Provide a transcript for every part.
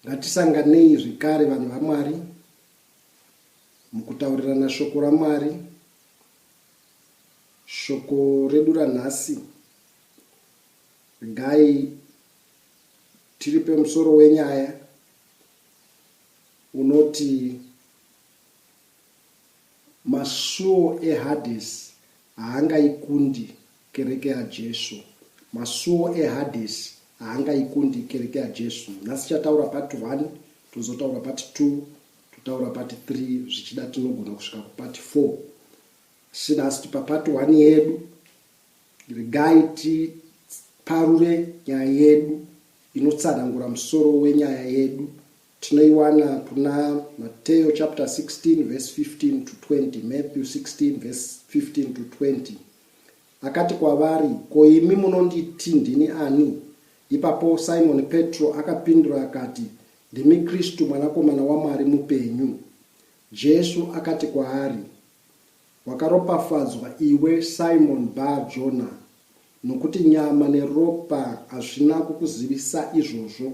Ngatisanganei zvekare vanhu vaMwari mukutaurirana shoko raMwari. Shoko redu ranhasi regai tiripe musoro wenyaya unoti Masuo eHadhesi haangaikundi kereke yaJesu. Masuo eHadhesi haangaikundi kereke yaJesu. Nhasi tichataura part 1, tozotaura part 2, totaura part 3, zvichida tinogona kusvika kupart 4. Asi nhasi papart 1 yedu, regai tiparure nyaya yedu inotsanangura musoro wenyaya yedu. Tinoiwana kuna Mateo chapter 16 verse 15 to 20, Matthew 16 verse 15 to 20. Akati kwavari, Ko imi munonditi ndini ani? Ipapo Simoni Petro akapindura akati, Ndimi Kristu Mwanakomana waMwari mupenyu. Jesu akati kwaari, Wakaropafadzwa iwe Simoni Bar Jona, nokuti nyama neropa hazvina kukuzivisa izvozvo,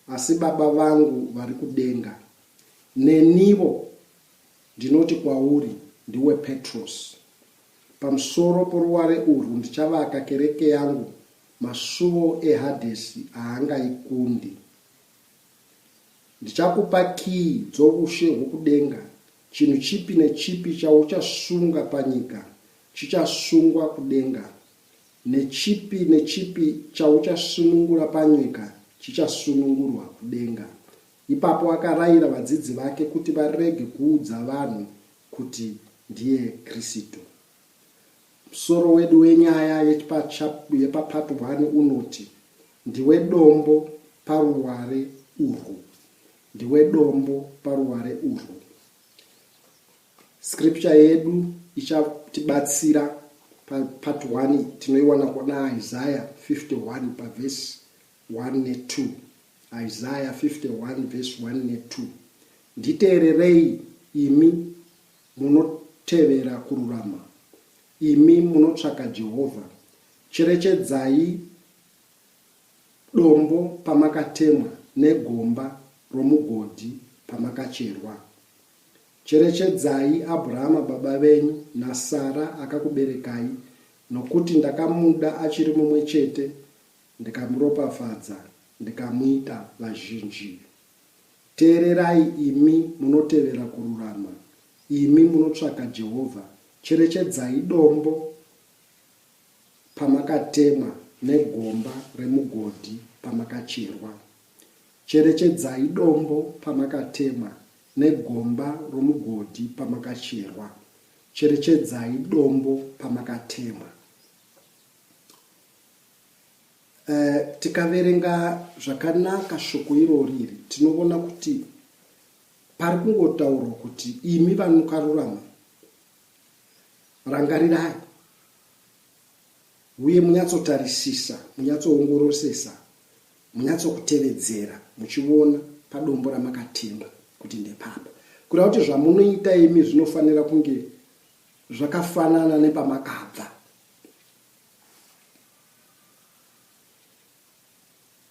asi Baba vangu vari kudenga. Nenivo ndinoti kwauri, ndiwe Petrosi. Pamusoro poruware urwu ndichavaka kereke yangu, masuvo eHadhesi haangaikundi. Ndichakupa kiyi dzovushe hwokudenga, chinhu chipi nechipi chauchasunga panyika chichasungwa kudenga, Nechipi nechipi chauchasunungura panyika chichasunungurwa kudenga. Ipapo akarayira vadzidzi vake kuti varege kuudza vanhu kuti ndiye Kristu. Musoro wedu wenyaya yepaPart 1 unoti, Ndiwe dombo paruware urwu. Ndiwe dombo paruware urwu. Scripture yedu ichatibatsira papart 1 tinoiwana kuna Isaiah 51 pavhesi 1 ne2. Isaiah 51 vhesi 1 ne2. Nditeererei imi munotevera kururama, imi munotsvaka Jehovha. Cherechedzai dombo pamakatemwa negomba romugodhi pamakacherwa. Cherechedzai Abhurahama baba venyu, naSara akakuberekai, nokuti ndakamuda achiri mumwe chete, ndikamuropafadza, ndikamuita vazhinji. Teererai imi munotevera kururama, imi munotsvaka Jehovha, cherechedzai dombo pamakatemwa negomba remugodhi pamakacherwa. Cherechedzai dombo pamakatemwa negomba romugodhi pamakacherwa. Cherechedzai dombo pamakatemwa. Eh, tikaverenga zvakanaka shoko irori iri tinovona kuti pari kungotaurwa kuti imi vanokarurama rangarirai uye munyatsotarisisa munyatsoongorosesa Munyatsokutevedzera muchivona padombo ramakatemba kuti ndepapa. Kureva kuti zvamunoita imi zvinofanira kunge zvakafanana nepamakabva.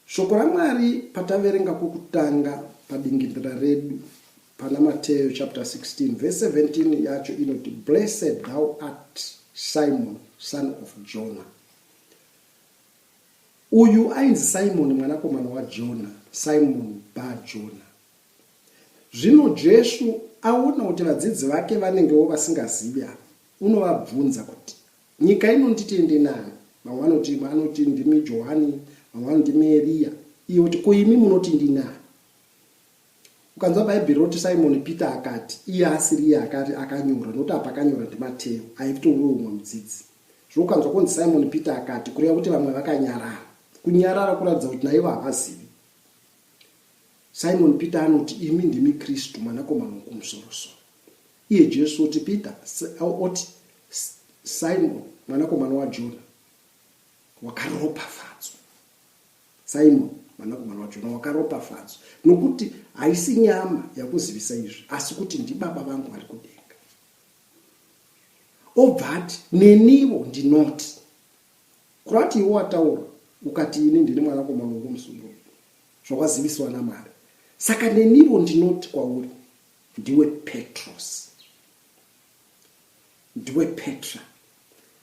Shoko raMwari pataverenga kwokutanga padingindira redu pana Mateo chapter 16 verse 17 yacho inoti blessed thou art Simon son of Jonah. Uyu ainzi Simoni mwanakomana waJona, Simoni Bar-Jona. Zvino Jesu aona kuti vadzidzi vake vanengewo vasingazivi ava, unovabvunza kuti, Nyika inonditi ndinani? Vamwe vanoti, vanoti ndimi Johani, vamwe vanoti ndimi Eriya. Iye oti, Ko imi munoti ndinani? Ukanzwa Bhaibheri roti Simoni Peter akati, iye asiri iye akati akanyora, nokuti apa akanyora ndiMateo, aitoriwo umwe mudzidzi. Zvino ukanzwa konzi Simoni Peter akati, kureva kuti vamwe vakanyarara. Kunyarara kuratidza kuti naivo havazivi. Simoni Peter anoti, Imi ndimi Kristu, Mwanakomana woKumusorosoro. Iye Jesu oti Peter, oti Simoni, mwanakomana waJona, wakaropafadzwa. Simoni, mwanakomana waJona, wakaropafadzwa, nokuti haisi nyama yakuzivisa izvi, asi kuti ndiBaba vangu vari kudenga. Obva ati, Nenivo ndinoti. Kureva kuti iwe wataura ukati ini ndini mwanakomana wokumusungura, zvakaziviswa naMwari. Saka nenivo ndinoti kwauri, ndiwe Petros. Ndiwe Petra.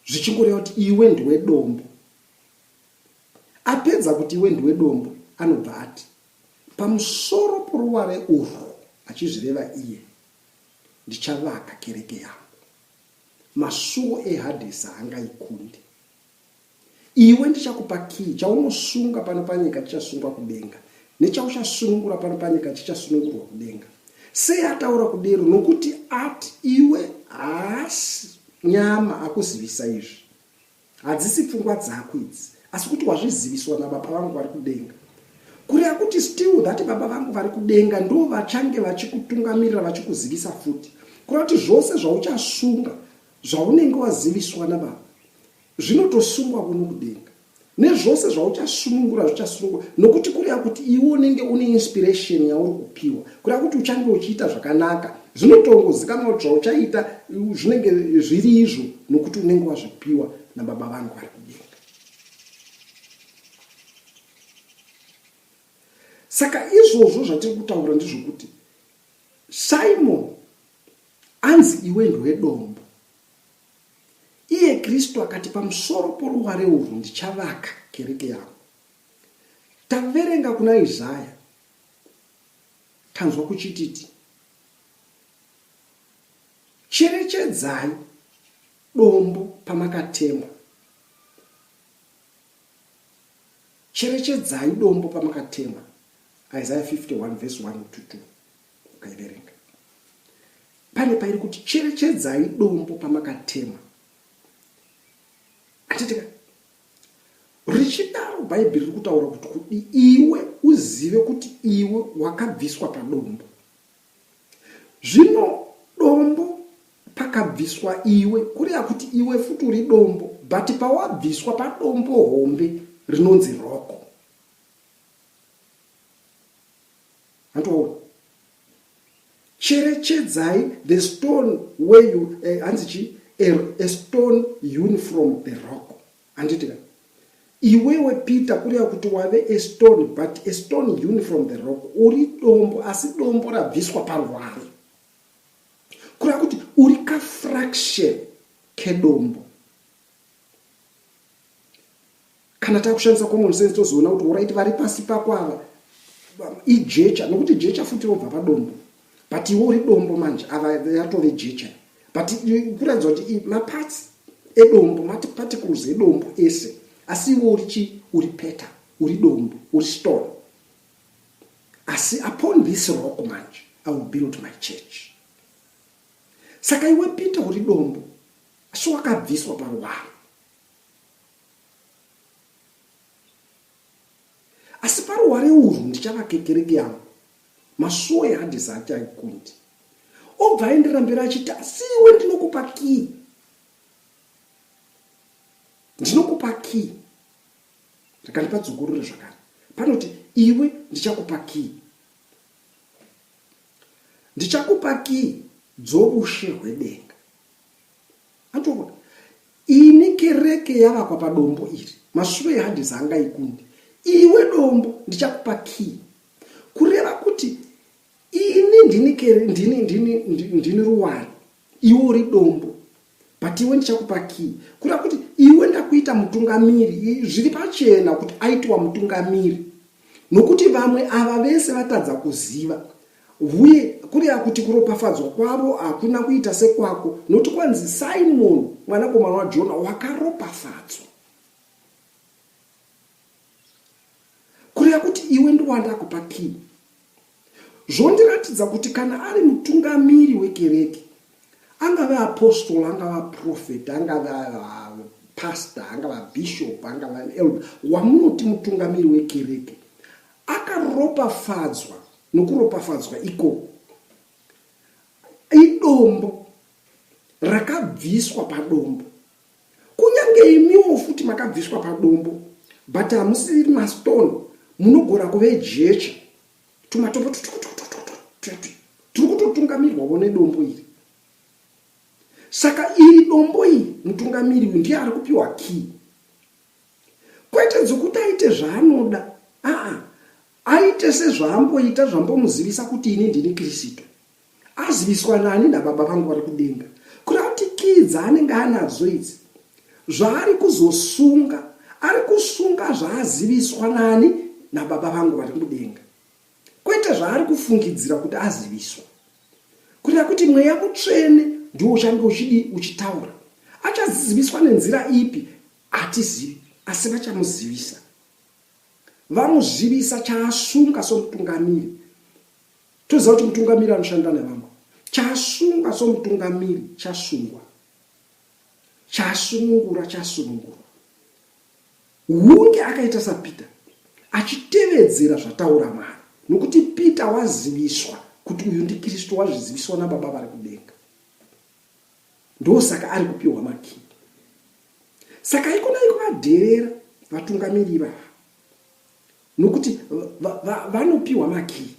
Zvichingoreva kuti iwe ndiwe dombo. Apedza kuti iwe ndiwe dombo, anobva ati, Pamusoro poruware urwu, achizvireva iye, ndichavaka kereke yangu. Masuo eHadhesi haangaikundi. Iwe ndichakupa kiyi, chaunosunga pano panyika chichasungwa kudenga, nechauchasunungura pano panyika chichasunungurwa kudenga. Sei ataura kudero? Nokuti ati iwe haasi nyama akuzivisa izvi. Hadzisi pfungwa dzako idzi, asi kuti wazviziviswa naBaba vangu vari kudenga. Kureva kuti still that Baba vangu vari kudenga ndo vachange vachikutungamirira vachikuzivisa futi. Kureva kuti zvose zvauchasunga zvaunenge waziviswa naBaba zvinotosungwavo nokudenga. Nezvose zvauchasunungura zvichasunungurwa nokuti kureva kuti iwe unenge une inspiration yauri kupiwa. Kureva kuti uchange uchiita zvakanaka. Zvinotongozikanwa kuti zvauchaita zvinenge zviri izvo nokuti unenge wazvipiwa naBaba vangu vari kudenga. Saka izvozvo zvatiri kutaura ndezvokuti Simon anzi iwe ndiwe dombo. Iye Kristu akati pamusoro poruware urwu ndichavaka kereke yangu. Taverenga kuna Isaya tanzwa kuchititi cherechedzai dombo pamakatemwa. Cherechedzai dombo pamakatemwa. Isaiah 51 verse 1 to 2 ukaiverenga. Pane pairi kuti cherechedzai dombo pamakatema. Handiti ka? Richidaro Bhaibheri riri kutaura kuti kudi iwe uzive kuti iwe wakabviswa padombo. Zvino dombo pakabviswa iwe kureva kuti iwe futi uri dombo but pawabviswa padombo hombe rinonzi roko. Handiwaona? Cherechedzai the stone where you eh, hanzi chi a, a stone hewn from the rock. Handiti ka? Iwewe Peter kureva kuti wave a stone but a stone hewn from the rock. Uri dombo asi dombo rabviswa parware. Kureva kuti uri ka fraction kedombo. Kana takushandisa common sense tozoona kuti orit vari pasi pako ava ijecha nokuti jecha futi robva padombo but iwe uri dombo manje ava yatove jecha but kuratidza kuti maparts edombo maparticles edombo ese asi iwe uri chi uri peta uri dombo uri stone asi upon this rock manje i will build my church saka iwe peter uri dombo asi wakabviswa paruwaro Asi paruware urwu ndichavake kereke yangu, masuo eHadhesi haachaikundi. Obva aenderera mberi achiti, asi iwe ndinokupa kii. Ndinokupa kii. Rega ndipadzokorore zvakare. Panoti, iwe ndichakupa kii. Ndichakupa kii dzovushe hwedenga. Antoona? Ini kereke yavakwa padombo iri, masuo eHadhesi haangaikundi. Iwe dombo, ndichakupa key. Kureva kuti ini ndini kere, ndini, ndini, ndini ruware, iwe uri dombo, but iwe ndichakupa key. Kureva kuti iwe ndakuita mutungamiri, zviri pachena kuti aitwa mutungamiri. Nokuti vamwe ava vese vatadza kuziva. Vuye kureva kuti kuropafadzwa kwavo hakuna kuita sekwako, nokuti kwanzi Simoni mwanakomana waJona wakaropafadzwa. Kureva kuti iwe ndiwandakupa kii. Zvondiratidza kuti kana ari mutungamiri wekereke, angave apostle, angava prophet, angava pastor, angava bishop, angava elder, wamunoti mutungamiri wekereke, Akaropafadzwa nokuropafadzwa ikoko. Idombo rakabviswa padombo. Kunyange imiwo futi makabviswa padombo but hamusiri mastone munogona kuve jecha tumatombo turi kutotungamirwavo nedombo iri. Saka iri dombo iri mutungamiri uyu ndiye ari kupiwa key. Kwete dzokuti aite zvaanoda, aa, aite Aite sezvaamboita zvambomuzivisa kuti ini ndini Kirisitu. Aziviswa nani? NaBaba vangu vari kudenga. Kureva kuti kii dzaanenge anadzo idzi, zvaari kuzosunga, ari kusunga zvaaziviswa nani? NaBaba vangu vari kudenga. Kwete zvaari kufungidzira kuti aziviswa. Kureva kuti Mweya Mutsvene ndiwo uchange uchidii? Uchitaura. Achaziviswa nenzira ipi? Hatizivi, asi vachamuzivisa. Vamuzivisa chaasunga somutungamiri. Toziva kuti mutungamiri anoshanda nevamwe. Chaasungwa somutungamiri chasungwa. Chaasunungura chasunungurwa. Hunge akaita saPeter achitevedzera zvataura Mwari nokuti Peter waziviswa kuti uyu ndiKristu wazviziviswa naBaba vari kudenga. Ndosaka ari kupiwa makii. Saka haikona kuvadherera vatungamiri ivava nokuti vanopiwa makii.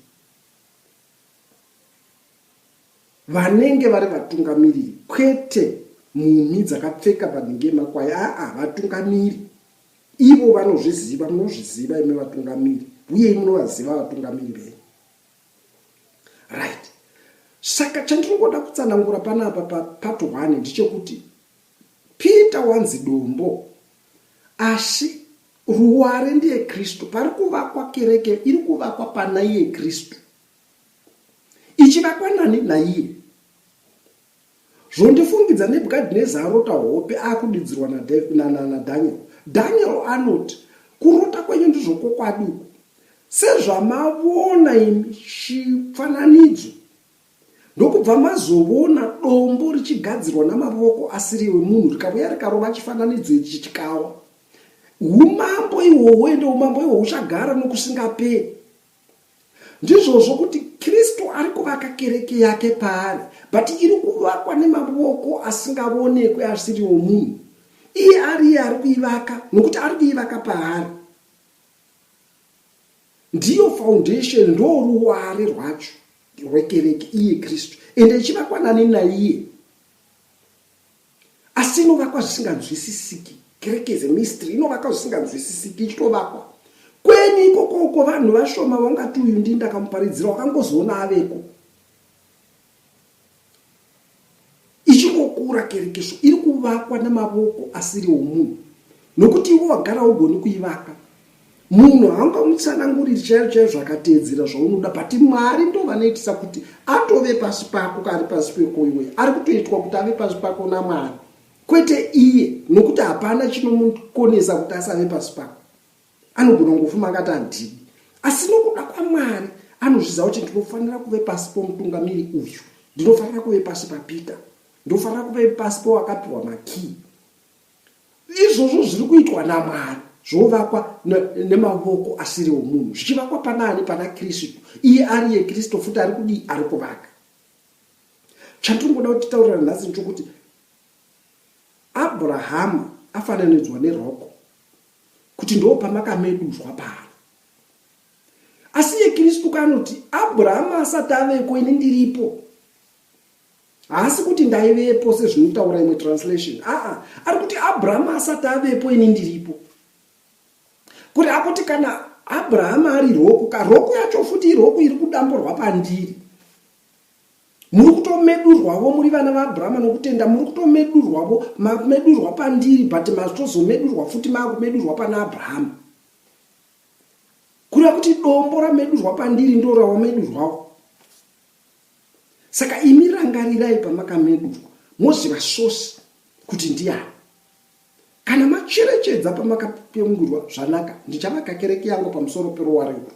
Vanenge vari vatungamiriri kwete mhumhi dzakapfeka panhingi yemakwai aa vatungamiri ivo vanozviziva munozviziva imi vatungamiri uye munovaziva vatungamiri venyu right saka chandinongoda kutsanangura panapa papart one ndechekuti Peter wanzi dombo asi ruware ndiye Kristu pari kuvakwa kereke iri kuvakwa pana iye Kristu ichivakwa nani naiye zvondifungidza Nebukadhineza arota hope akudidzirwa naDaniel Daniel anoti kurota kwenyu ndizvo kwokwadi uku sezvamavona imi chifananidzo Ndokubva mazovona dombo richigadzirwa namavoko asiri emunhu rikavuya rikarova chifananidzo ichi chikawa. Umambo ihwohwo ende umambo ihwohwo huchagara nokusingaperi. Ndizvozvo kuti Kristu ari kuvaka kereke yake paari but iri kuvakwa nemavoko asingavonekwe asiri omunhu. Iye ariye ari kuivaka nokuti ari kuivaka paari. Ndiyo foundation ndoruware rwacho rwekereke iye Kristu ende ichivakwa nani naiye asi inovakwa zvisinganzwisisiki kereke is a mystery inovakwa zvisinganzwisisiki ichitovakwa kwenyu ikoko uko vanhu vashoma vangati uyu ndini ndakamuparidzira wakangozoona aveko Ichingokura kerekeso iri kuvakwa namavoko asiri omunhu nokuti iwe wagara ugoni kuivaka. Munhu haungamutsananguriri chaizvo chaizvo akateedzera zvaunoda but Mwari ndo vanoitisa kuti atove pasi pako kaari pasi peko iwe ari kutoitwa kuti ave pasi pako naMwari kwete iye nokuti hapana chinomukonesa kuti asave pasi pako. Anogona kungofuma akati handidi. Asi nokuda kwaMwari anozviziva kuti ndinofanira kuve pasi pomutungamiri uyu. Ndinofanira kuve pasi paPeter. Ndinofanira kuve pasi powakapiwa makii. Izvozvo zviri kuitwa naMwari zvovakwa nemavoko asiri omunhu zvichivakwa panaani pana Kristu. Iye ari iye Kristu futi ari kudii ari kuvaka. Chandinongoda kuti titaurirane nhasi ndechokuti Abrahama afananidzwa neroko kuti ndopamakamedurwa paari. Asi iye Kristu kanoti Abrahama asati aveko ini ndiripo. Haasi kuti ndaivepo sezvinotaura imwe translation. Aa, ari kuti Abrahama asati avepo ini ndiripo. Kuti akuti kana Abrahama ari roku, ka roku yacho futi iroku iri kudamburwa pandiri. Muri kutomedurwavo muri vana vaAbrahama nokutenda muri kutomedurwavo mamedurwa pandiri but mazotozomedurwa futi maakumedurwa pana Abrahama. Kureva kuti dombo ramedurwa pandiri ndo rawamedurwawo. Saka imi rangarirai pamakamedurwa moziva source kuti ndiyani. Kana macherechedza pamakapengurwa zvanaka ndichavaka kereke yangu pamusoro peruware urwu.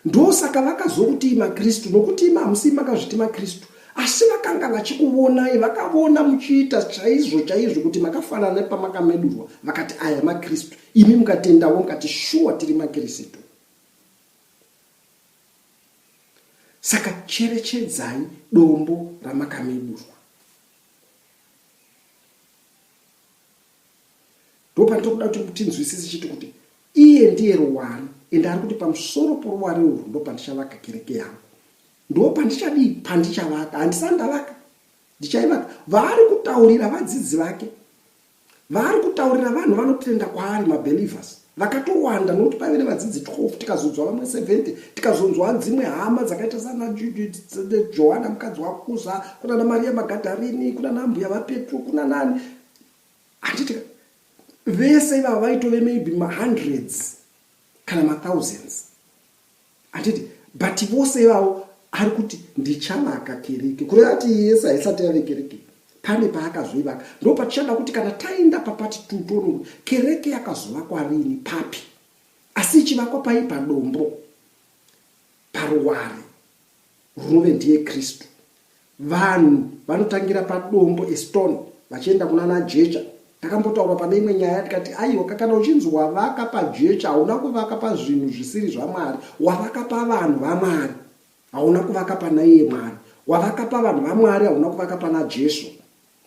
Ndosaka vakazokutii maKristu, nokuti imi hamusii makazviti maKristu, asi vakanga vachikuvonai, vakavona muchiita chaizvo chaizvo kuti makafanana nepamakamedurwa, vakati aya maKristu, imi mukatendavo mukati shuwa tiri maKirisitu. Saka cherechedzai dombo ramakamedurwa. Ndopandiri kuda kuti tinzwisise chete kuti iye ndiye ruware ende ari kuti pamusoro poruware urwu ndopandichavaka kereke yangu. Ndopandichadii? Pandichavaka. Handisati ndavaka. Ndichaivaka. Vaari kutaurira vadzidzi vake. Vaari kutaurira vanhu vanotenda kwaari mabelievers. Vakatowanda nokuti paive nevadzidzi 12 tikazonzwa vamwe 70 tikazonzwa dzimwe hama dzakaita sana Johana mukadzi waKuza, kunana Maria Magadharini, kunana mbuya vaPetro, kuna nani. Handiti vese ivava vaitove maybe mahundreds kana mathousands. Handiti but vose ivavo ari kuti ndichavaka kereke kureva kuti yese haisati yave kereke pane paakazoivaka ndo patichada kuti kana taenda papati t toone kuti kereke yakazovakwa rini papi asi ichivakwa pai padombo paruware runove ndiye kristu Vanhu vanotangira padombo, a stone, vachienda kunana jecha. Takambotaura pane imwe nyaya tikati aiwa kana uchinzi wavaka pajecha hauna kuvaka pazvinhu zvisiri zvaMwari, wavaka pavanhu vaMwari. Hauna kuvaka pana iye Mwari. Wavaka pavanhu vaMwari hauna kuvaka pana Jesu.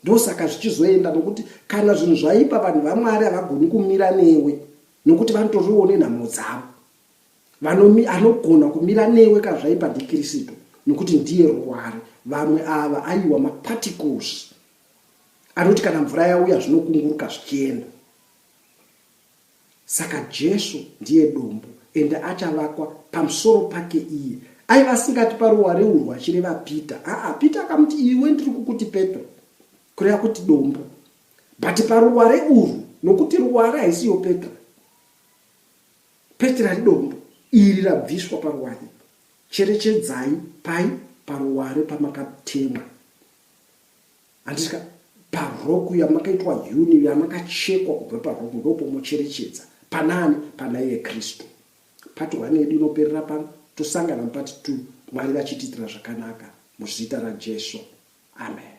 Ndosaka zvichizoenda nokuti kana zvinhu zvaipa vanhu vaMwari havagoni kumira newe nokuti vanotoriwo nenhamo dzavo. Vanomi, anogona kumira newe kana zvaipa ndiKristu nokuti ndiye ruware. Vamwe ava aiwa maparticles anoti kana mvura yauya zvinokunguruka zvichienda. Saka Jesu ndiye dombo ende achavakwa pamusoro pake iye. Aiva asingati paruware urwu achireva Peter. Aa, Peter akamuti iwe ndiri kukuti Petro, kureva kuti dombo. But paruware urwu nokuti ruware haisiyo Petra. Petra ridombo iri rabviswa paruware. Cherechedzai pai paruware pamakatemwa. Handiti parock yamakaitwa huni yamakachekwa kubva parock ndopomocherechedza. Panani? Pana iye Kristu. Part 1 yedu inoperera pano. Tosangana mupart 2 Mwari vachitiitira zvakanaka muzita raJesu. Amen.